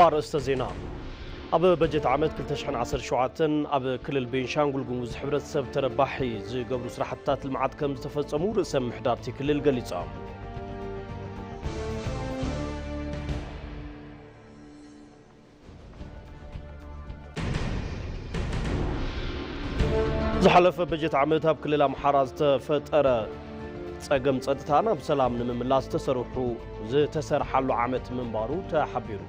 ኣርእስተ ዜና። ኣብ በጀት ዓመት ክልተ ሽሕን ዓሰርተ ሸውዓተን ኣብ ክልል ቤንሻንጉል ጉሙዝ ሕብረተሰብ ተረባሒ ዝገብሩ ስራሕትታት ልምዓት ከም ዝተፈጸሙ ርእሰ ምምሕዳር እቲ ክልል ገሊጾም። ዝሓለፈ በጀት ዓመት ኣብ ክልል ኣምሓራ ዝተፈጠረ ጸገም ጸጥታ ናብ ሰላም ንምምላስ ዝተሰርሑ፣ ዝተሰርሓሉ ዓመት ምንባሩ ተሓቢሩ።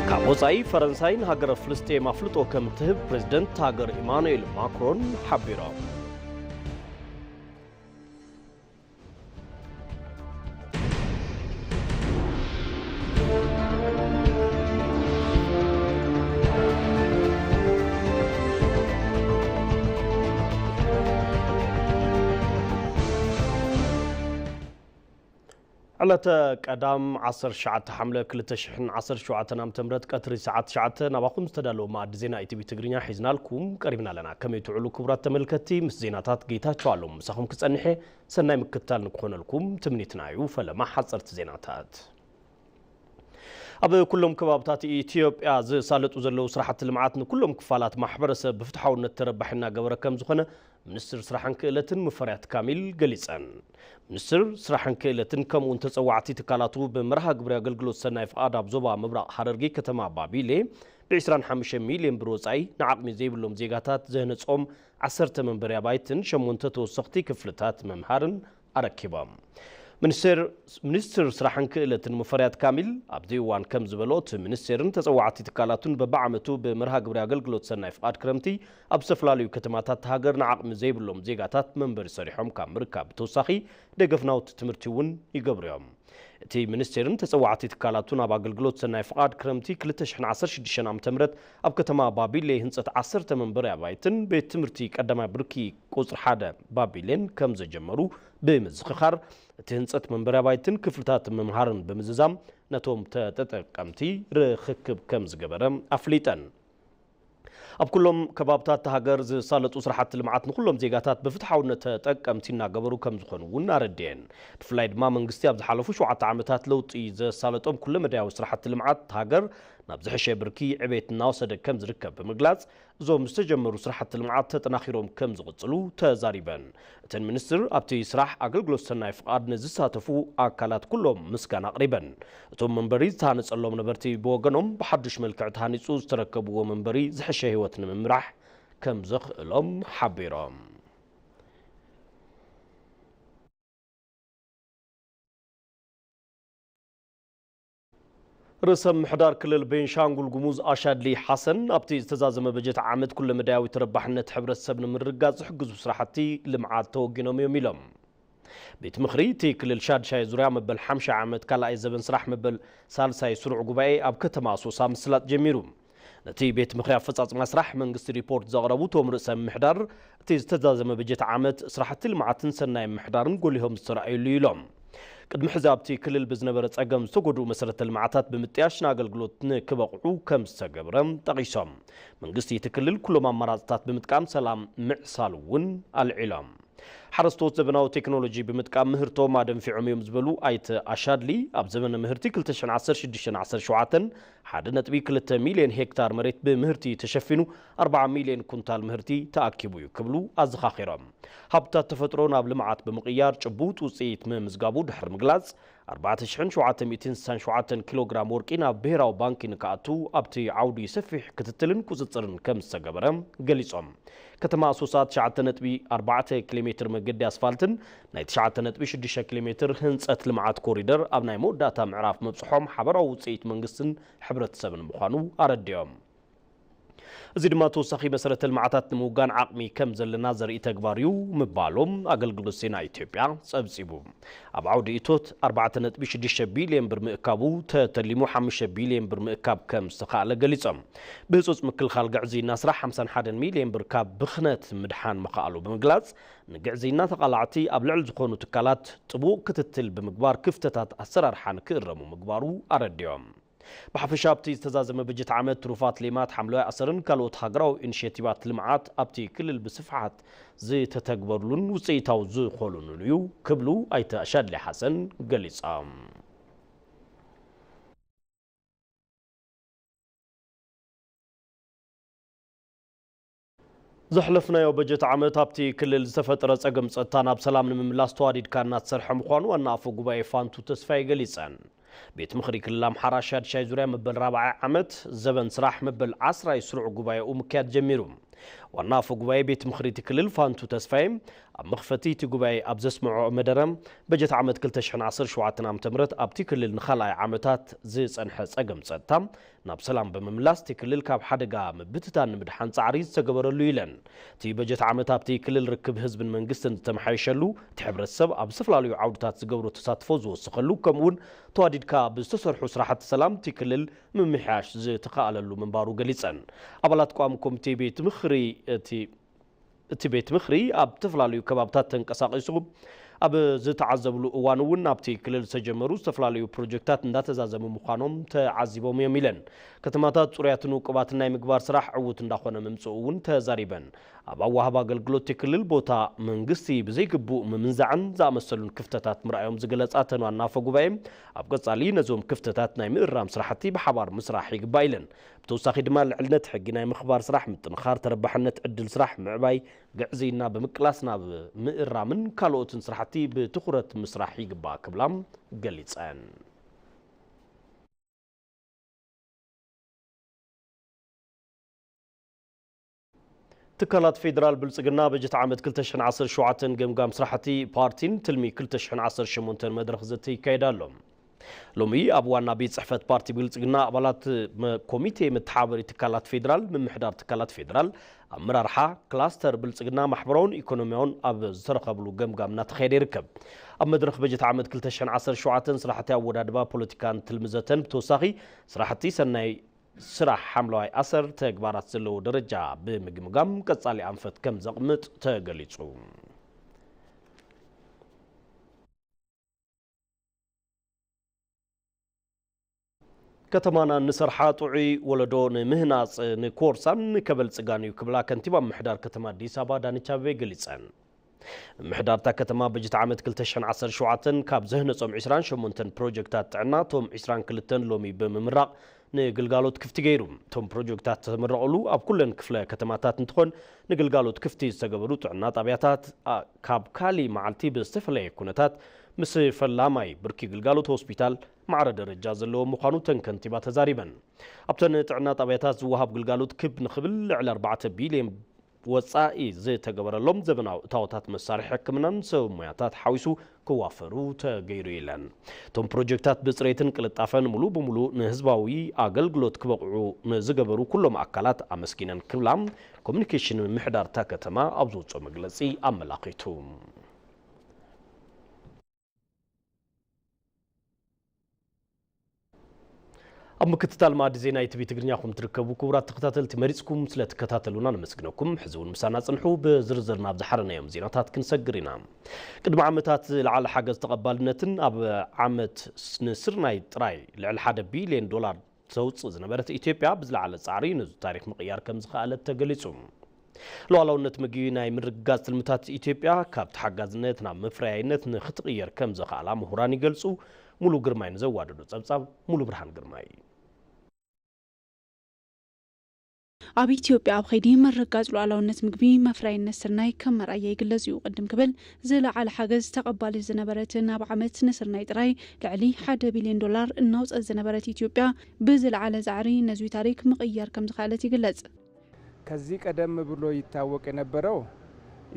ካብ ወጻኢ፣ ፈረንሳይ ንሃገረ ፍልስጤም ኣፍልጦ ከም እትህብ ፕሬዝደንት ሃገር ኢማኑኤል ማክሮን ሓቢሮም። ዕለተ ቀዳም ዓሰርተ ትሽዓተ ሓምለ ክልተ ሽሕን ዓሰርተ ሸውዓተን ዓመተ ምህረት ቀትሪ ሰዓት ትሽዓተ ናባኹም ዝተዳለወ መኣዲ ዜና ኢቲቪ ትግርኛ ሒዝናልኩም ቀሪብና ኣለና። ከመይ ትውዕሉ ክቡራት ተመልከትቲ? ምስ ዜናታት ጌታቸው ኣለሙ ምሳኹም ክጸንሕ እየ። ሰናይ ምክትታል ንክኾነልኩም ትምኒትና እዩ። ፈለማ ሓጸርቲ ዜናታት። ኣብ ኩሎም ከባብታት ኢትዮጵያ ዝሳለጡ ዘለዉ ስራሕቲ ልምዓት ንኩሎም ክፋላት ማሕበረሰብ ብፍትሓውነት ተረባሒ እናገበረ ከም ዝኾነ ሚኒስትር ስራሕን ክእለትን ሙፈሪያት ካሚል ገሊጸን። ሚኒስትር ስራሕን ክእለትን ከምኡ እውን ተጸዋዕቲ ትካላቱ ብመርሃ ግብሪ ኣገልግሎት ሰናይ ፍቓድ ኣብ ዞባ ምብራቕ ሃረርጌ ከተማ ባቢሌ ብ ዕስራን ሓሙሽተን ሚልዮን ብር ወጻኢ ንዓቕሚ ዘይብሎም ዜጋታት ዘህነጾም ዓሰርተ መንበሪ ኣባይትን ሸሞንተ ተወሰኽቲ ክፍልታት መምሃርን ኣረኪቦም። ሚኒስቴር፣ ሚኒስትር ስራሕን ክእለትን ሙፈሪያት ካሚል ኣብዚ እዋን ከም ዝበሎ፣ እቲ ሚኒስቴርን ተጸዋዕቲ ትካላቱን በብዓመቱ ብመርሃ ግብሪ ኣገልግሎት ሰናይ ፍቓድ ክረምቲ ኣብ ዝተፈላለዩ ከተማታት ሃገር ንዓቕሚ ዘይብሎም ዜጋታት መንበሪ ሰሪሖም ካብ ምርካብ ብተወሳኺ ደገፍ ናውቲ ትምህርቲ እውን ይገብሩ እዮም። እቲ ሚኒስቴርን ተጸዋዕቲ ትካላቱን ኣብ ኣገልግሎት ሰናይ ፍቓድ ክረምቲ ክልተ ሽሕን ዓሰርተ ሽዱሽተን ዓመተ ምህረት ኣብ ከተማ ባቢሌ ህንጸት ዓሰርተ መንበሪ ኣባይትን ቤት ትምህርቲ ቀዳማይ ብርኪ ቁጽሪ ሓደ ባቢሌን ከም ዘጀመሩ ብምዝኽኻር፣ እቲ ህንጸት መንበሪ ኣባይትን ክፍልታት ምምሃርን ብምዝዛም ነቶም ተጠቀምቲ ርኽክብ ከም ዝገበረ ኣፍሊጠን። ኣብ ኩሎም ከባብታት ሃገር ዝሳለጡ ስራሕቲ ልምዓት ንኩሎም ዜጋታት ብፍትሓውነት ተጠቀምቲ እናገበሩ ከም ዝኾኑ እውን ኣረድኤን። ብፍላይ ድማ መንግስቲ ኣብ ዝሓለፉ ሸውዓተ ዓመታት ለውጢ ዘሳለጦም ኩለመዳያዊ ስራሕቲ ልምዓት ሃገር ናብ ዝሕሸ ብርኪ ዕቤት እናወሰደ ከም ዝርከብ ብምግላጽ፣ እዞም ዝተጀመሩ ስራሕቲ ልምዓት ተጠናኺሮም ከም ዝቕጽሉ ተዛሪበን። እተን ሚኒስትር ኣብቲ ስራሕ ኣገልግሎት ሰናይ ፍቓድ ንዝሳተፉ ኣካላት ኩሎም ምስጋና ኣቕሪበን። እቶም መንበሪ ዝተሃነጸሎም ነበርቲ ብወገኖም ብሓዱሽ መልክዕ ተሃኒጹ ዝተረከብዎ መንበሪ ዝሕሸ ህይወት ንምምራሕ ከም ዘኽእሎም ሓቢሮም። ርእሰ ምምሕዳር ክልል ቤንሻንጉል ጉሙዝ ኣሻድሊ ሓሰን ኣብቲ ዝተዛዘመ በጀት ዓመት ኩለመዳያዊ ተረባሕነት ሕብረተሰብ ንምርግጋጽ ዝሕግዙ ስራሕቲ ልምዓት ተወጊኖም እዮም ኢሎም። ቤት ምኽሪ እቲ ክልል ሻድሻይ ዙርያ መበል ሓምሻይ ዓመት ካልኣይ ዘበን ስራሕ መበል ሳልሳይ ስሩዕ ጉባኤ ኣብ ከተማ ኣሶሳ ምስላጥ ጀሚሩ። ነቲ ቤት ምኽሪ ኣፈጻጽማ ስራሕ መንግስቲ ሪፖርት ዘቕረቡ እቶም ርእሰ ምምሕዳር፣ እቲ ዝተዛዘመ በጀት ዓመት ስራሕቲ ልምዓትን ሰናይ ምምሕዳርን ጎሊሆም ዝተረኣዩሉ ኢሎም። ቅድሚ ሕዚ ኣብቲ ክልል ብዝነበረ ጸገም ዝተጎድኡ መሰረተ ልምዓታት ብምጥያሽ ንኣገልግሎት ንክበቕዑ ከም ዝተገብረ ጠቒሶም። መንግስቲ እቲ ክልል ኩሎም ኣማራፅታት ብምጥቃም ሰላም ምዕሳል እውን ኣልዒሎም። ሓረስቶት ዘበናዊ ቴክኖሎጂ ብምጥቃም ምህርቶም ኣደንፊዖም እዮም ዝበሉ ኣይተ ኣሻድሊ፣ ኣብ ዘመነ ምህርቲ ክልተ ሽሕን ዓሰርተ ሽዱሽተን ዓሰርተ ሸውዓተን ሓደ ነጥቢ ክልተ ሚልዮን ሄክታር መሬት ብምህርቲ ተሸፊኑ ኣርብዓ ሚልዮን ኩንታል ምህርቲ ተኣኪቡ እዩ ክብሉ ኣዘኻኺሮም። ሃብትታት ተፈጥሮ ናብ ልምዓት ብምቕያር ጭቡጥ ውፅኢት ምምዝጋቡ ድሕሪ ምግላፅ፣ ኣርባዕተ ሽሕን ሸውዓተ ሚእትን ስሳን ሸውዓተን ኪሎ ግራም ወርቂ ናብ ብሄራዊ ባንኪ ንክኣቱ ኣብቲ ዓውዲ ሰፊሕ ክትትልን ቁፅፅርን ከም ዝተገበረ ገሊፆም። ከተማ ኣሶሳ ትሽዓተ ነጥቢ ኣርባዕተ ኪሎ ሜትር መገዲ ኣስፋልትን ናይ ትሽዓተ ነጥቢ ሽዱሽተ ኪሎ ሜትር ህንፀት ልምዓት ኮሪደር ኣብ ናይ መወዳእታ ምዕራፍ ምብፅሖም ሓበራዊ ውፅኢት መንግስትን ሕብረተሰብን ምዃኑ ኣረዲኦም። እዚ ድማ ተወሳኺ መሰረተ ልምዓታት ንምውጋን ዓቕሚ ከም ዘለና ዘርኢ ተግባር እዩ ምባሎም ኣገልግሎት ዜና ኢትዮጵያ ጸብጺቡ። ኣብ ዓውዲ እቶት ኣርባዕተ ነጥቢ ሽዱሽተ ቢልዮን ብር ምእካቡ ተተሊሙ ሓሙሽተ ቢልዮን ብር ምእካብ ከም ዝተኻእለ ገሊጾም። ብህጹጽ ምክልኻል ግዕዝይና ስራሕ ሓምሳን ሓደን ሚልዮን ብር ካብ ብኽነት ምድሓን ምኽኣሉ ብምግላጽ፣ ንግዕዝይና ተቓላዕቲ ኣብ ልዕል ዝኾኑ ትካላት ጥቡቕ ክትትል ብምግባር ክፍተታት ኣሰራርሓ ንክእረሙ ምግባሩ ኣረዲኦም። ብሓፈሻ ኣብቲ ዝተዛዘመ በጀት ዓመት ትሩፋት ሌማት ሓምለዋይ ኣሰርን ካልኦት ሃገራዊ ኢኒሼቲቫት ልምዓት ኣብቲ ክልል ብስፍሓት ዝተተግበሩሉን ውፅኢታዊ ዝኾኑሉን እዩ ክብሉ ኣይተ ኣሻድሊ ሓሰን ገሊፆም። ዘሕለፍናዮ በጀት ዓመት ኣብቲ ክልል ዝተፈጠረ ጸገም ጸጥታ ናብ ሰላም ንምምላስ ተዋዲድካ እናተሰርሐ ምዃኑ ዋና ኣፈ ጉባኤ ፋንቱ ተስፋይ ገሊጸን። ቤት ምኽሪ ክልል ኣምሓራ ሻድሻይ ዙርያ መበል ራብዓይ ዓመት ዘበን ስራሕ መበል ዓስራይ ስሩዕ ጉባኤኡ ምክያድ ጀሚሩ። ዋና ኣፈ ጉባኤ ቤት ምኽሪ እቲ ክልል ፋንቱ ተስፋይ ኣብ መኽፈቲ እቲ ጉባኤ ኣብ ዘስምዖ መደረ፣ በጀት ዓመት ክልተ ሽሕን ዓሰርተ ሸውዓተን ዓመተ ምህረት ኣብቲ ክልል ንኻልኣይ ዓመታት ዝጸንሐ ጸገም ጸጥታ ናብ ሰላም ብምምላስ እቲ ክልል ካብ ሓደጋ ምብትታን ንምድሓን ጻዕሪ ዝተገበረሉ ኢለን። እቲ በጀት ዓመት ኣብቲ ክልል ርክብ ህዝብን መንግስትን ዝተመሓየሸሉ፣ እቲ ሕብረተሰብ ኣብ ዝተፈላለዩ ዓውድታት ዝገብሮ ተሳትፎ ዝወሰኸሉ፣ ከምኡውን ተዋዲድካ ብዝተሰርሑ ስራሕቲ ሰላም እቲ ክልል ምምሕያሽ ዝተኻኣለሉ ምንባሩ ገሊጸን። ኣባላት ቋሚ ኮሚቴ ቤት ምኽሪ እቲ እቲ ቤት ምኽሪ ኣብ ዝተፈላለዩ ከባብታት ተንቀሳቒሱ ኣብ ዝተዓዘብሉ እዋን እውን ኣብቲ ክልል ዝተጀመሩ ዝተፈላለዩ ፕሮጀክታት እንዳተዛዘሙ ምዃኖም ተዓዚቦም እዮም ኢለን። ከተማታት ፅሩያትን ውቁባትን ናይ ምግባር ስራሕ ዕዉት እንዳኾነ ምምፅኡ እውን ተዛሪበን። ኣብ ኣዋህባ ኣገልግሎት እቲ ክልል ቦታ መንግስቲ ብዘይግቡእ ምምንዛዕን ዝኣመሰሉን ክፍተታት ምርኣዮም ዝገለፃ እተን ዋና ኣፈ ጉባኤ፣ ኣብ ቀፃሊ ነዞም ክፍተታት ናይ ምእራም ስራሕቲ ብሓባር ምስራሕ ይግባእ ኢለን። ብተወሳኺ ድማ ልዕልነት ሕጊ ናይ ምኽባር ስራሕ ምጥንኻር፣ ተረባሕነት ዕድል ስራሕ ምዕባይ፣ ግዕዝይና ብምቅላስ ናብ ምእራምን ካልኦትን ስራሕቲ ብትኹረት ምስራሕ ይግባእ ክብላ ገሊፀን። ትካላት ፌደራል ብልጽግና በጀት ዓመት ክልተ ሽሕን ዓሰርተ ሸውዓተን ገምጋም ስራሕቲ ፓርቲን ትልሚ ክልተ ሽሕን ዓሰርተ ሸሞንተን መድረኽ ዘተ ይካየድ ኣሎ። ሎሚ ኣብ ዋና ቤት ጽሕፈት ፓርቲ ብልጽግና ኣባላት መ-፣ ኮሚቴ መተሓበሪ ትካላት ፌደራል፣ ምምሕዳር ትካላት ፌደራል፣ ኣመራርሓ ክላስተር ብልጽግና ማሕበራውን ኢኮኖሚያውን ኣብ ዝተረኸብሉ ገምጋም እናተኻየደ ይርከብ። ኣብ መድረኽ በጀት ዓመት ክልተ ሽሕን ዓሰርተ ሸውዓተን ስራሕቲ ኣወዳድባ ፖለቲካን ትልሚ ዘተን ብተወሳኺ ስራሕቲ ሰናይ ስራሕ ሓምለዋይ ኣሰር ተግባራት ዘለዎ ደረጃ ብምግምጋም ቀጻሊ ኣንፈት ከም ዘቕምጥ ተገሊጹ። ከተማና ንሰርሓ ጥዑይ ወለዶ ንምህናጽ ንኮርሳን ንከበልጽጋን እዩ ክብላ ከንቲባ ምምሕዳር ከተማ ኣዲስ ኣበባ ኣዳነች ኣቤቤ ገሊጸን። ምምሕዳር እታ ከተማ በጀት ዓመት ክልተ ሽሕን ዓሰርተ ሸውዓተን ካብ ዘህነጾም ዕስራን ሸሞንተን ፕሮጀክታት ጥዕና እቶም ዕስራን ክልተን ሎሚ ብምምራቕ ንግልጋሎት ክፍቲ ገይሩ። እቶም ፕሮጀክታት ዝተመረቑሉ ኣብ ኩለን ክፍለ ከተማታት እንትኾን ንግልጋሎት ክፍቲ ዝተገበሩ ጥዕና ጣብያታት፣ ኣ፣ ካብ ካሊ መዓልቲ ብዝተፈለየ ኩነታት ምስ ፈላማይ ብርኪ ግልጋሎት ሆስፒታል ማዕረ ደረጃ ዘለዎ ምዃኑ እተን ከንቲባ ተዛሪበን። ኣብተን ጥዕና ጣብያታት ዝወሃብ ግልጋሎት ክብ ንኽብል ልዕሊ ኣርባዕተ ቢልዮን ወጻኢ ዝተገበረሎም ዘበናዊ እታዎታት መሳርሒ ሕክምናን ሰብ ሞያታት ሓዊሱ ክዋፈሩ ተገይሩ ኢለን። እቶም ፕሮጀክታት ብጽሬትን ቅልጣፈን ሙሉእ ብሙሉእ ንህዝባዊ ኣገልግሎት ክበቕዑ ንዝገበሩ ኩሎም ኣካላት ኣመስጊነን ክብላ ኮሚኒኬሽን ምምሕዳር እታ ከተማ ኣብ ዘውፅኦ መግለፂ ኣመላኺቱ። ኣብ ምክትታል መኣዲ ዜና ኢቲቪ ትግርኛ ኹም ትርከቡ ክቡራት ተኸታተልቲ፣ መሪጽኩም ስለ ትከታተሉና ነመስግነኩም። ሕዚ እውን ምሳና ጽንሑ። ብዝርዝር ናብ ዝሓረናዮም ዜናታት ክንሰግር ኢና። ቅድሚ ዓመታት ዝለዓለ ሓገዝ ተቐባልነትን ኣብ ዓመት ንስርናይ ጥራይ ልዕሊ ሓደ ቢልዮን ዶላር ዘውጽእ ዝነበረት ኢትዮጵያ ብዝለዓለ ጻዕሪ ነዚ ታሪኽ ምቕያር ከም ዝኸኣለት ተገሊጹ። ሉዓላውነት ምግቢ ናይ ምርግጋጽ ትልምታት ኢትዮጵያ ካብ ተሓጋዝነት ናብ መፍረያይነት ንኽትቕየር ከም ዘኽኣላ ምሁራን ይገልጹ። ሙሉ ግርማይ ንዘዋደዶ ጸብጻብ ሙሉ ብርሃን ግርማይ። ኣብ ኢትዮጵያ ኣብ ኸይዲ ምርግጋጽ ሉዓላውነት ምግቢ መፍረያይነት ስርናይ ከም መርኣያ ይግለጽ እዩ። ቅድም ክብል ዝለዓለ ሓገዝ ተቐባሊት ዝነበረትን ኣብ ዓመት ንስርናይ ጥራይ ልዕሊ ሓደ ቢልዮን ዶላር እናውጸት ዝነበረት ኢትዮጵያ ብዝለዓለ ጻዕሪ ነዚ ታሪክ ምቕያር ከም ዝኸኣለት ይግለጽ። ከዚህ ቀደም ብሎ ይታወቅ የነበረው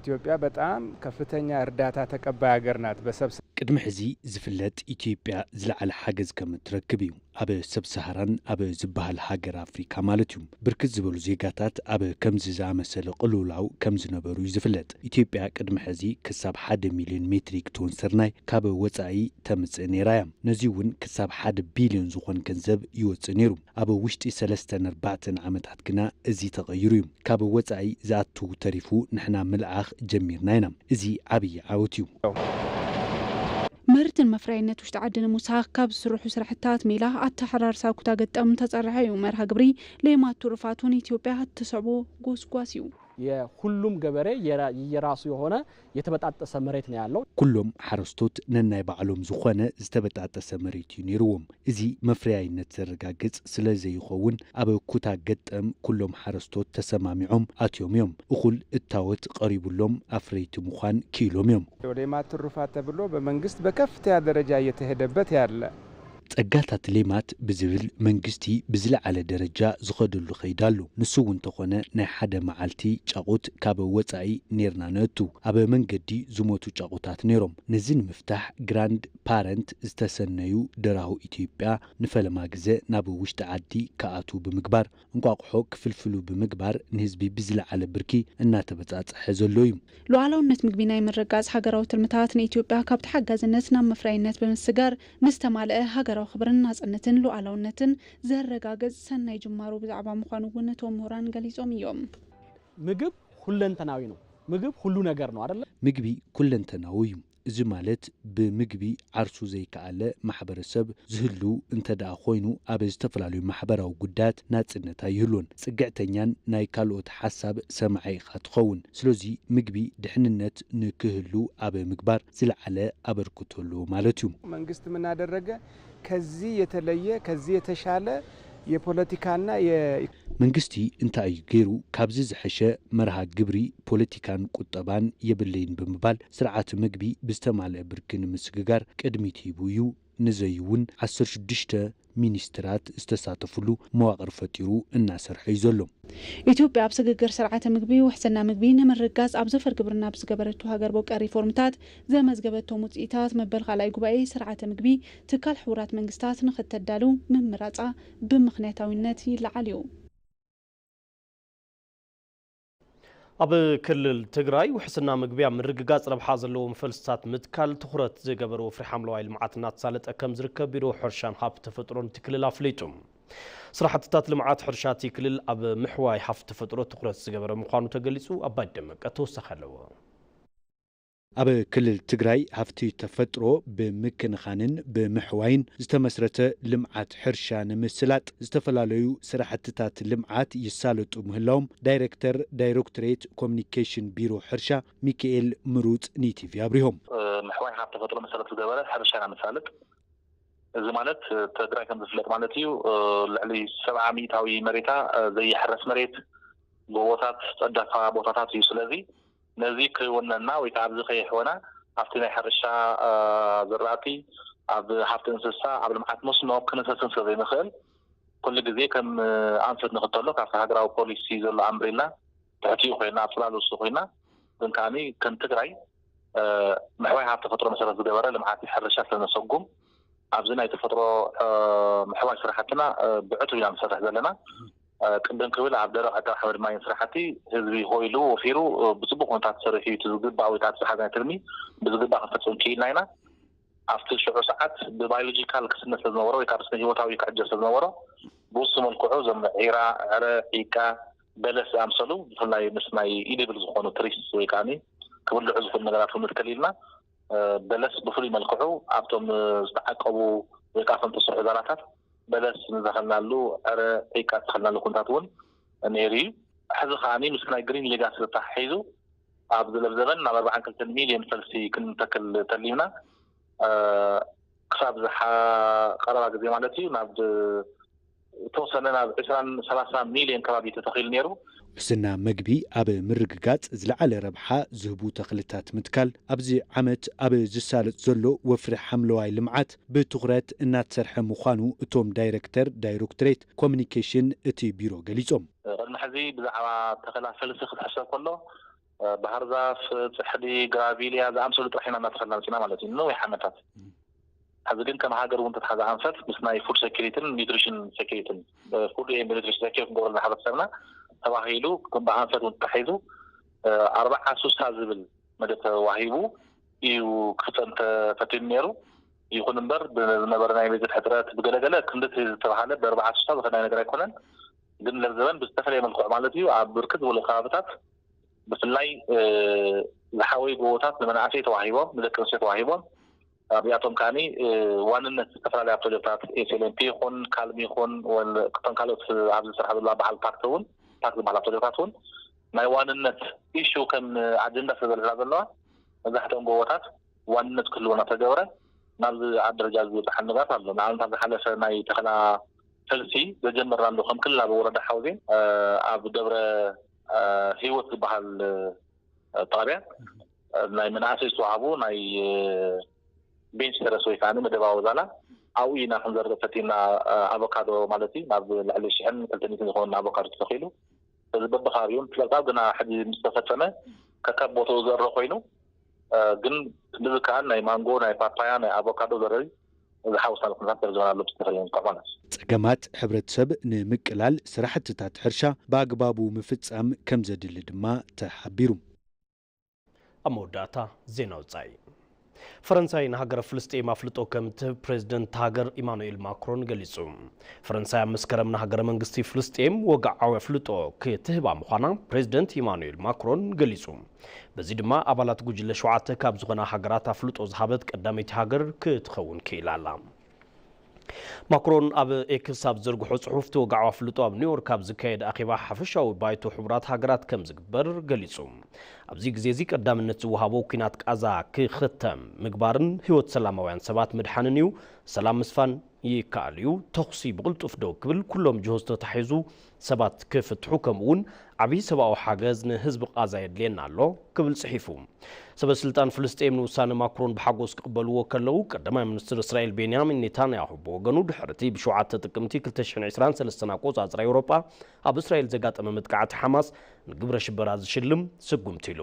ኢትዮጵያ በጣም ከፍተኛ እርዳታ ተቀባይ ሀገር ናት። በሰብ ቅድሚ ሕዚ ዝፍለጥ ኢትዮጵያ ዝለዓለ ሓገዝ ከም እትረክብ እዩ። ኣብ ሰብ ሰሃራን ኣብ ዝበሃል ሃገር ኣፍሪካ ማለት እዩ። ብርክት ዝበሉ ዜጋታት ኣብ ከምዚ ዝኣመሰለ ቅልውላው ከም ዝነበሩ እዩ ዝፍለጥ። ኢትዮጵያ ቅድሚ ሕዚ ክሳብ ሓደ ሚልዮን ሜትሪክ ቶን ስርናይ ካብ ወፃኢ ተምፅእ ነይራ እያ። ነዚ እውን ክሳብ ሓደ ቢልዮን ዝኾን ገንዘብ ይወፅእ ነይሩ። ኣብ ውሽጢ ሰለስተን ኣርባዕተን ዓመታት ግና እዚ ተቐይሩ እዩ። ካብ ወጻኢ ዝኣቱ ተሪፉ ንሕና ምልኣኽ ጀሚርና ኢና። እዚ ዓብዪ ዓወት እዩ። መር እቲ ንመፍረያይነት ውሽጢ ዓዲ ንምውሳኽ ካብ ዝስርሑ ስራሕትታት ሜላ ኣተሓራርሳ ኩታ ገጠም ተፀርሐ እዩ። መርሃ ግብሪ ሌማት ትሩፋት እውን ኢትዮጵያ እትስዕቦ ጎስጓስ እዩ። የሁሉም ገበሬ የራ- የራሱ የሆነ የተበጣጠሰ መሬት ነው ያለው። ኩሎም ሓረስቶት ነናይ ባዕሎም ዝኾነ ዝተበጣጠሰ መሬት እዩ ነይርዎም። እዚ መፍረያይነት ዘረጋግጽ ስለ ዘይኸውን ኣብ ኩታ ገጠም ኩሎም ሓረስቶት ተሰማሚዖም ኣትዮም እዮም። እኹል እታወት ቀሪቡሎም ኣፍረይቲ ምዃን ክኢሎም እዮም። ሌማት ትሩፋት ተብሎ በመንግስት በከፍተኛ ደረጃ እየተሄደበት ያለ ጸጋታት ሌማት ብዝብል መንግስቲ ብዝለዓለ ደረጃ ዝኸደሉ ኸይዲ ኣሎ። ንሱ እውን እንተኾነ ናይ ሓደ መዓልቲ ጫቑት ካብ ወጻኢ ኔርና ነእቱ። ኣብ መንገዲ ዝሞቱ ጫቑታት ነይሮም። ነዚ ንምፍታሕ ግራንድ ፓረንት ዝተሰነዩ ደራሁ ኢትዮጵያ ንፈለማ ግዘ ናብ ውሽጢ ዓዲ ክኣትዉ ብምግባር እንቋቑሖ ክፍልፍሉ ብምግባር ንህዝቢ ብዝለዓለ ብርኪ እናተበጻጸሐ ዘሎ እዩ። ሉዓላውነት ምግቢ ናይ ምርግጋጽ ሃገራዊ ትልምታት ንኢትዮጵያ ካብ ተሓጋዝነት ናብ መፍረያይነት ብምስጋር ንዝተማልአ ሃገራዊ ክብርን ናጽነትን ሉዓላውነትን ዘረጋግጽ ሰናይ ጅማሮ ብዛዕባ ምዃኑ እውን እቶም ምሁራን ገሊጾም እዮም። ምግብ ሁለንተናዊ ነው። ምግብ ሁሉ ነገር ነው አይደለ? ምግቢ ኩለንተናዊ እዩ። እዚ ማለት ብምግቢ ዓርሱ ዘይከኣለ ማሕበረሰብ ዝህሉ እንተ ደኣ ኮይኑ ኣብ ዝተፈላለዩ ማሕበራዊ ጉዳያት ናጽነት ኣይህሉን። ጽግዕተኛን ናይ ካልኦት ሓሳብ ሰማዒ ኢኻ ትኸውን። ስለዚ ምግቢ ድሕንነት ንክህሉ ኣብ ምግባር ዝለዓለ ኣበርክቶ ኣለዎ ማለት እዩ። መንግስቲ ምን አደረገ? ከዚህ የተለየ ከዚህ የተሻለ የፖለቲካና የ መንግስቲ እንታይ እዩ ገይሩ? ካብዚ ዝሐሸ መርሃ ግብሪ ፖለቲካን ቁጠባን የብለይን ብምባል ስርዓት ምግቢ ብዝተማልአ ብርኪ ንምስግጋር ቅድሚት ሂቡ እዩ። ንዘዩ እውን ዓሰርተ ሽዱሽተ ሚኒስትራት ዝተሳተፍሉ መዋቕር ፈጢሩ እናሰርሐ እዩ ዘሎ። ኢትዮጵያ ኣብ ስግግር ስርዓተ ምግቢ ውሕስና ምግቢ ንምርግጋፅ ኣብ ዘፈር ግብርና ብዝገበረቶ ሃገር በቀል ሪፎርምታት ዘመዝገበቶም ውፅኢታት መበል ካልኣይ ጉባኤ ስርዓተ ምግቢ ትካል ሕቡራት መንግስታት ንክተዳሉ ምምራፃ ብምኽንያታዊነት ይለዓል እዩ። ኣብ ክልል ትግራይ ውሕስና ምግቢ ኣብ ምርግጋፅ ረብሓ ዘለዎም ፈልስታት ምትካል ትኹረት ዝገበረ ወፍሪ ሓምለዋይ ልምዓት እናተሳለጠ ከም ዝርከብ ቢሮ ሕርሻን ሃብቲ ተፈጥሮን እቲ ክልል ኣፍሊጡ። ስራሕትታት ልምዓት ሕርሻ እቲ ክልል ኣብ ምሕዋይ ሃፍቲ ተፈጥሮ ትኹረት ዝገበረ ምዃኑ ተገሊፁ። ኣባይ ደመቀ ተወሳኺ ኣለዎ። ኣብ ክልል ትግራይ ሃፍቲ ተፈጥሮ ብምክንኻንን ብምሕዋይን ዝተመስረተ ልምዓት ሕርሻ ንምስላጥ ዝተፈላለዩ ስራሕትታት ልምዓት ይሳለጡ ምህላዎም ዳይሬክተር ዳይሬክቶሬት ኮሙኒኬሽን ቢሮ ሕርሻ ሚካኤል ምሩፅ ንኢቲቪ ኣብሪሆም። ምሕዋይ ሃፍቲ ተፈጥሮ መሰረት ዝገበረ ሕርሻ ኢና ንሳልጥ። እዚ ማለት ትግራይ ከም ዝፍለጥ ማለት እዩ ልዕሊ ሰብዓ ሚእታዊ መሬታ ዘይሕረስ መሬት፣ ጎቦታት፣ ፀዳፋ ቦታታት እዩ። ስለዚ ነዚ ክወነና ወይ ከዓ ኣብዚ ከየሕወና ኣብቲ ናይ ሕርሻ ዝራእቲ፣ ኣብ ሃፍቲ እንስሳ፣ ኣብ ልምዓት መስኖ ክንሰስን ስለ ዘይንኽእል ኩሉ ግዜ ከም ኣንፈት ንኽተሎ ካብቲ ሃገራዊ ፖሊሲ ዘሎ ኣምብሬላ ትሕቲኡ ኮይና ኣብ ፅላል ውሱ ኮይና ግን ከዓኒ ከም ትግራይ ምሕዋይ ሃፍቲ ተፈጥሮ መሰረት ዝገበረ ልምዓት ሕርሻ ስለነሰጉም ኣብዚ ናይ ተፈጥሮ ምሕዋይ ስራሕትና ብዕቱብ ኢና ንሰርሕ ዘለና። ቅድም ክብል ኣብ ደረቕ ዕቀባ ሓመድ ማይን ስራሕቲ ህዝቢ ሆ ኢሉ ወፊሩ ብፅቡቅ ኩነታት ተሰሪሑ እዩ። እቲ ዝግባእ ወይ ከዓ እቲ ዝሓዝናዮ ትልሚ ብዝግባእ ክንፈፅም ክኢልና ኢና። ኣብቲ ሽዑ ሰዓት ብባዮሎጂካል ክስነ ስለዝነበሮ ወይ ከዓ ብስነ ህይወታዊ ክዕጀብ ስለዝነበሮ ብውሱ መልክዑ እዞም ዒራ፣ ዕረ፣ ዒቃ፣ በለስ ዝኣምሰሉ ብፍላይ ምስ ናይ ኢዲብል ዝኾኑ ትሪስ ወይ ከዓ ክብልዑ ዝኽእሉ ነገራት እውን ንትከል ኢልና በለስ ብፍሉይ መልክዑ ኣብቶም ዝተዓቀቡ ወይ ከዓ ከም ተሰርሑ ዛላታት በለስ ንዘኸልናሉ ዕረ ዒቃ ዝተኸልናሉ ኩነታት እውን ነይሩ እዩ። ሕዚ ከዓኒ ምስ ናይ ግሪን ሌጋሲ ተተሓሒዙ ኣብ ዝለብ ዘበን ናብ ኣርባዓን ክልተን ሚልዮን ፈልሲ ክንተክል ተሊምና ክሳብ ዝሓ ቀረባ ግዜ ማለት እዩ ናብ ዝተወሰነ ናብ ዕስራን ሰላሳ ሚልዮን ከባቢ ተተኺሉ ነይሩ። ውሕስና መግቢ ኣብ ምርግጋጽ ዝለዓለ ረብሓ ዝህቡ ተኽልታት ምትካል ኣብዚ ዓመት ኣብ ዝሳለጥ ዘሎ ወፍሪ ሓምለዋይ ልምዓት ብትኹረት እናተሰርሐ ምዃኑ እቶም ዳይረክተር ዳይረክቶሬት ኮሙኒኬሽን እቲ ቢሮ ገሊጾም። ቅድሚ ሕዚ ብዛዕባ ተኸላ ፈልሲ ክትሕሰብ ከሎ ባህርዛፍ፣ ፅሕዲ፣ ግራቪልያ ዝኣምሰሉ ጥራሕ ኢና እናተኸልና መፂና ማለት እዩ ንነዊሕ ዓመታት። ሕዚ ግን ከም ሃገር እውን ተተሓዘ ኣንፈት ምስ ናይ ፉድ ሴኩሪትን ኒውትሪሽን ሴኩሪትን ፉድ ኤንድ ኒውትሪሽን ሴኩሪቲ ክንገብረሉ ንሕብረተሰብና ተባሂሉ ብኣንፈት እውን ተታሒዙ ኣርባዓ ስሳ ዝብል መደብ ተዋሂቡ እዩ ክፍፀም ተፈቲኑ ነይሩ። ይኹን እምበር ብዝነበረ ናይ በጀት ሕፅረት ብገለገለ ክንድቲ ዝተባሃለ ብኣርባዓ ስሳ ዝኸድናዮ ነገር ኣይኮነን። ግን ለብዘበን ብዝተፈለየ መልክዑ ማለት እዩ ኣብ ብርክት ዝበሉ ከባብታት ብፍላይ ዝሓወዩ ጎቦታት ንመናእሰይ ተዋሂቦም ንደቂ ኣንስትዮ ተዋሂቦም ኣብዚኣቶም ከዓኒ ዋንነት ዝተፈላለያ ፕሮጀክታት ኤስኤልኤምፒ ይኹን ካልሚ ይኹን ወል ክተን ካልኦት ኣብዚ ዝሰርሓ ዘለዋ በዓል ፓክት እውን ፓክት ዝበሃላ ፕሮጀክታት እውን ናይ ዋንነት ኢሹ ከም ኣጀንዳ ስለ ዘለዋ ዘለዋ መብዛሕትኦም ጎቦታት ዋንነት ክህልወና ተገብረ ናብዚ ኣብ ደረጃ ዝበፅሓ ነገራት ኣሎ። ንኣብነት ኣብ ዝሓለፈ ናይ ተኽላ ፈልሲ ዘጀመርና ኣሎ ከም ክልል ኣብ ወረዳ ሓውዜን ኣብ ደብረ ህይወት ዝበሃል ጣብያ ናይ መናእሰይ ዝተዋህቡ ናይ ቤንች ተረስ ወይ ከዓ መደባዊ ዛላ ኣብኡ ኢና ክንዘርእ ፈቲና። ኣቮካዶ ማለት እዩ ናብ ልዕሊ ሽሕን ክልተ ሚእትን ዝኸውን ኣቮካዶ ተተኺሉ እዚ በብከባቢኡ ፍለጣ ግና ሕጂ ምስ ተፈተነ ከካብ ቦታኡ ዘእረ ኮይኑ ግን ክንዲ ዝከኣል ናይ ማንጎ ናይ ፓፓያ ናይ ኣቮካዶ ዘርኢ ዝሓውሳሉ ኩነታት ተርዘበና ኣሎ ብዝተፈለየ እንኳ ማለት ጸገማት ሕብረተሰብ ንምቅላል ስራሕትታት ሕርሻ ብኣግባቡ ምፍጻም ከም ዘድሊ ድማ ተሓቢሩ። ኣብ መወዳእታ ዜና ውጻኢ። ፈረንሳይ ንሃገረ ፍልስጤም ኣፍልጦ ከም ትህብ ፕሬዝደንት ሃገር ኢማኑኤል ማክሮን ገሊጹ። ፈረንሳይ ኣብ መስከረም ንሃገረ መንግስቲ ፍልስጤም ወግዓዊ ኣፍልጦ ክትህባ ምዃና ፕሬዝደንት ኢማኑኤል ማክሮን ገሊጹ። በዚ ድማ ኣባላት ጉጅለ ሸውዓተ ካብ ዝኾና ሃገራት ኣፍልጦ ዝሃበት ቀዳመይቲ ሃገር ክትኸውን ክኢላ ኣላ። ማክሮን ኣብ ኤክስ ኣብ ዘርግሖ ጽሑፍ እቲ ወግዓዊ ኣፍልጦ ኣብ ኒውዮርክ ኣብ ዝካየድ ኣኼባ ሓፈሻዊ ባይቶ ሕቡራት ሃገራት ከም ዝግበር ገሊጹ። ኣብዚ ግዜ እዚ ቀዳምነት ዝወሃቦ ኲናት ቃዛ ክኽተም ምግባርን ህይወት ሰላማውያን ሰባት ምድሓንን እዩ። ሰላም ምስፋን ይከኣል እዩ። ተኹሲ ብቕልጡፍ ደው ክብል ኩሎም ጅሆ ዝተታሒዙ ሰባት ክፍትሑ ከምኡ እውን ዓብዪ ሰብኣዊ ሓገዝ ንህዝቢ ቃዛ የድልየና ኣሎ ክብል ጽሒፉ። ሰበ ስልጣን ፍልስጤም ንውሳነ ማክሮን ብሓጎስ ክቕበልዎ ከለዉ ቀዳማይ ሚኒስትር እስራኤል ቤንያሚን ኔታንያሁ ብወገኑ ድሕሪ እቲ ብሸውዓተ ጥቅምቲ ክልተ ሽሕን ዕስራን ሰለስተን ኣቆጻጽራ ኤውሮጳ ኣብ እስራኤል ዘጋጠመ መጥቃዕቲ ሓማስ ንግብረ ሽበራ ዝሽልም ስጉምቲ ኢሉ።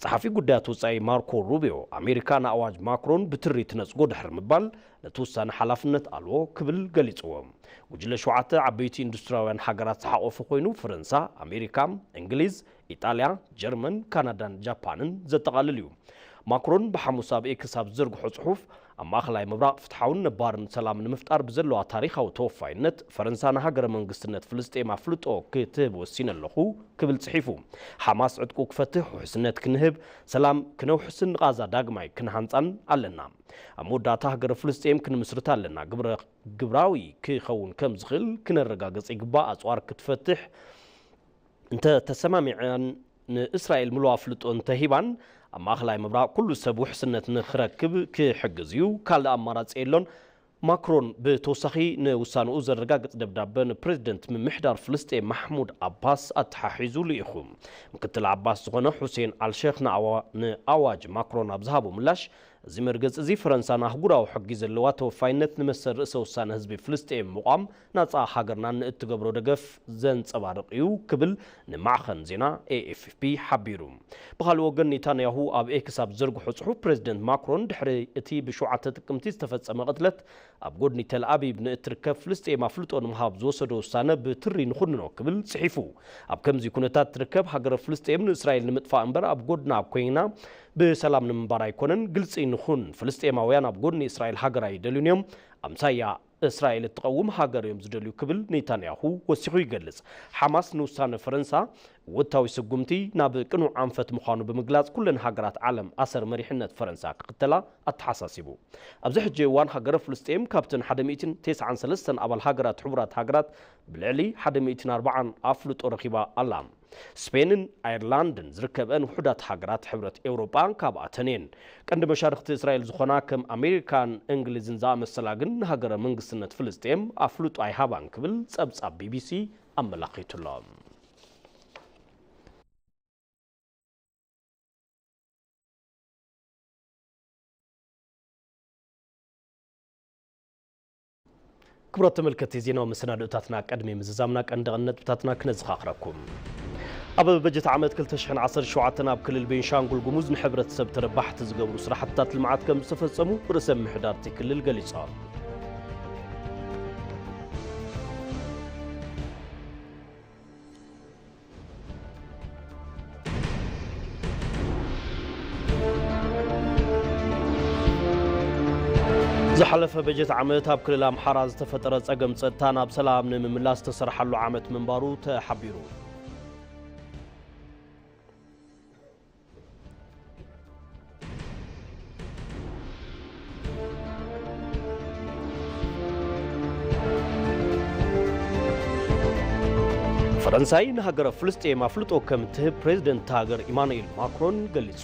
ጸሓፊ ጉዳያት ወጻኢ ማርኮ ሩቢዮ ኣሜሪካ ንኣዋጅ ማክሮን ብትሪ ትነጽጎ ድሕሪ ምባል ነቲ ውሳነ ሓላፍነት ኣልዎ ክብል ገሊጽዎ። ጉጅለ ሸውዓተ ዓበይቲ ኢንዱስትሪያውያን ሃገራት ዝሓቆፈ ኮይኑ ፈረንሳ፣ ኣሜሪካ፣ እንግሊዝ፣ ኢጣልያ፣ ጀርመን፣ ካናዳን ጃፓንን ዘጠቓልል እዩ። ማክሮን ብሓሙስ ኣብ ኤክስ ኣብ ዝዘርግሖ ጽሑፍ ኣብ ማእኸላይ ምብራቕ ፍትሓውን ነባርን ሰላም ንምፍጣር ብዘለዋ ታሪኻዊ ተወፋይነት ፈረንሳ ንሃገረ መንግስትነት ፍልስጤም ኣፍልጦ ክትህብ ወሲነ ኣለኹ ክብል ጽሒፉ። ሓማስ ዕጥቁ ክፈትሕ ውሕስነት ክንህብ፣ ሰላም ክነውሕስን ንቓዛ ዳግማይ ክንሃንጻን ኣለና። ኣብ መወዳእታ ሃገረ ፍልስጤም ክንምስርት ኣለና። ግብረ ግብራዊ ክኸውን ከም ዝኽእል ክነረጋግጽ ይግባእ። ኣጽዋር ክትፈትሕ እንተ ተሰማሚዐን ንእስራኤል ምሉእ ኣፍልጦ እንተሂባን ኣብ ማእኸላይ ምብራቕ ኩሉ ሰብ ውሕስነት ንኽረክብ ክሕግዝ እዩ። ካልእ ኣማራጺ የሎን። ማክሮን ብተወሳኺ ንውሳንኡ ዘረጋግጽ ደብዳበ ንፕሬዝደንት ምምሕዳር ፍልስጤም ማሕሙድ ኣባስ ኣተሓሒዙ ልኢኹ። ምክትል ኣባስ ዝኾነ ሑሴን ኣልሸክ ንኣዋጅ ማክሮን ኣብ ዝሃቦ ምላሽ፣ እዚ መርገጺ እዚ ፈረንሳ ንኣህጉራዊ ሕጊ ዘለዋ ተወፋይነት ንመሰል ርእሰ ውሳነ ህዝቢ ፍልስጤም ምቋም ናጻ ሃገርናን ንእትገብሮ ደገፍ ዘንጸባርቕ እዩ ክብል ንማዕኸን ዜና ኤኤፍፒ ሓቢሩ። ብኻልእ ወገን ኔታንያሁ ኣብ ኤክስ ኣብ ዘርግሖ ጽሑፍ ፕሬዝደንት ማክሮን ድሕሪ እቲ ብሸውዓተ ጥቅምቲ ዝተፈጸመ ቅትለት ኣብ ጎድኒ ተልኣቢብ ንእትርከብ ፍልስጤም ኣፍልጦ ንምሃብ ዝወሰዶ ውሳነ ብትሪ ንኹንኖ ክብል ጽሒፉ። ኣብ ከምዚ ኩነታት ትርከብ ሃገረ ፍልስጤም ንእስራኤል ንምጥፋእ እምበር ኣብ ጎድና ኮይና ብሰላም ንምንባር ኣይኮነን። ግልጺ ንኹን፣ ፍልስጤማውያን ኣብ ጎድኒ እስራኤል ሃገር ኣይደልዩን እዮም። ኣምሳያ እስራኤል እትቐውም ሃገር እዮም ዝደልዩ ክብል ኔታንያሁ ወሲኹ ይገልጽ። ሓማስ ንውሳነ ፈረንሳ ወታዊ ስጉምቲ ናብ ቅኑዕ ኣንፈት ምዃኑ ብምግላጽ ኩለን ሃገራት ዓለም ኣሰር መሪሕነት ፈረንሳ ክኽተላ ኣተሓሳሲቡ። ኣብዚ ሕጂ እዋን ሃገረ ፍልስጤም ካብተን ሓደ ሚእትን ተስዓን ሰለስተን ኣባል ሃገራት ሕቡራት ሃገራት ብልዕሊ ሓደ ሚእትን ኣርባዓን ኣፍልጦ ረኺባ ኣላ። ስፔንን ኣየርላንድን ዝርከበን ውሑዳት ሃገራት ሕብረት ኤውሮጳ ካብኣተን እየን። ቀንዲ መሻርኽቲ እስራኤል ዝኾና ከም ኣሜሪካን እንግሊዝን ዝኣመሰላ ግን ንሃገረ መንግስትነት ፍልስጤም ኣፍልጦ ኣይሃባን ክብል ጸብጻብ ቢቢሲ ኣመላኺቱ ኣሎ። ክቡራት ተመልከትቲ፣ ዜናዊ መሰናድኦታትና ቅድሚ ምዝዛምና ቀንዲ ነጥብታትና ክነዘኻኽረኩም። ኣብ በጀት ዓመት ክልተ ሽሕን ዓሰርተ ሸውዓተን ኣብ ክልል ቤንሻንጉል ጉሙዝ ንሕብረተሰብ ተረባሕቲ ዝገብሩ ስራሕትታት ልምዓት ከም ዝተፈጸሙ ርእሰ ምምሕዳር እቲ ክልል ገሊጾም። ዝሓለፈ በጀት ዓመት ኣብ ክልል ኣምሓራ ዝተፈጠረ ጸገም ጸጥታ ናብ ሰላም ንምምላስ ዝተሰርሓሉ ዓመት ምንባሩ ተሓቢሩ። ፈረንሳይ ንሃገረ ፍልስጤም ኣፍልጦ ከም ትህብ ፕሬዝደንት ሃገር ኢማኑኤል ማክሮን ገሊጹ።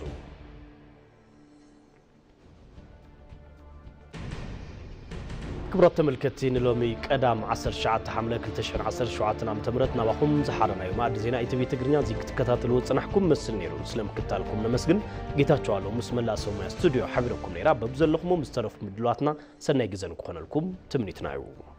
ክቡራት ተመልከትቲ፣ ንሎሚ ቀዳም ዓሰርተ ትሽዓተ ሓምለ ክልተ ሽሕን ዓሰርተ ሸውዓተን ዓመተ ምህረት ናባኹም ዝሓረናዮ መኣዲ ዜና ኢቲቪ ትግርኛ እዚ ክትከታተልዎ ዝጸናሕኩም መስል ነይሩ። ስለ ምክትታልኩም ነመስግን። ጌታቸው ኣለሙ ምስ መላእ ሰብ ሞያ ስቱድዮ ሓቢረኩም ነይራ። በብዘለኹሞ ምስ ተረፉ ምድላዋትና ሰናይ ግዘ ንክኾነልኩም ትምኒትና እዩ።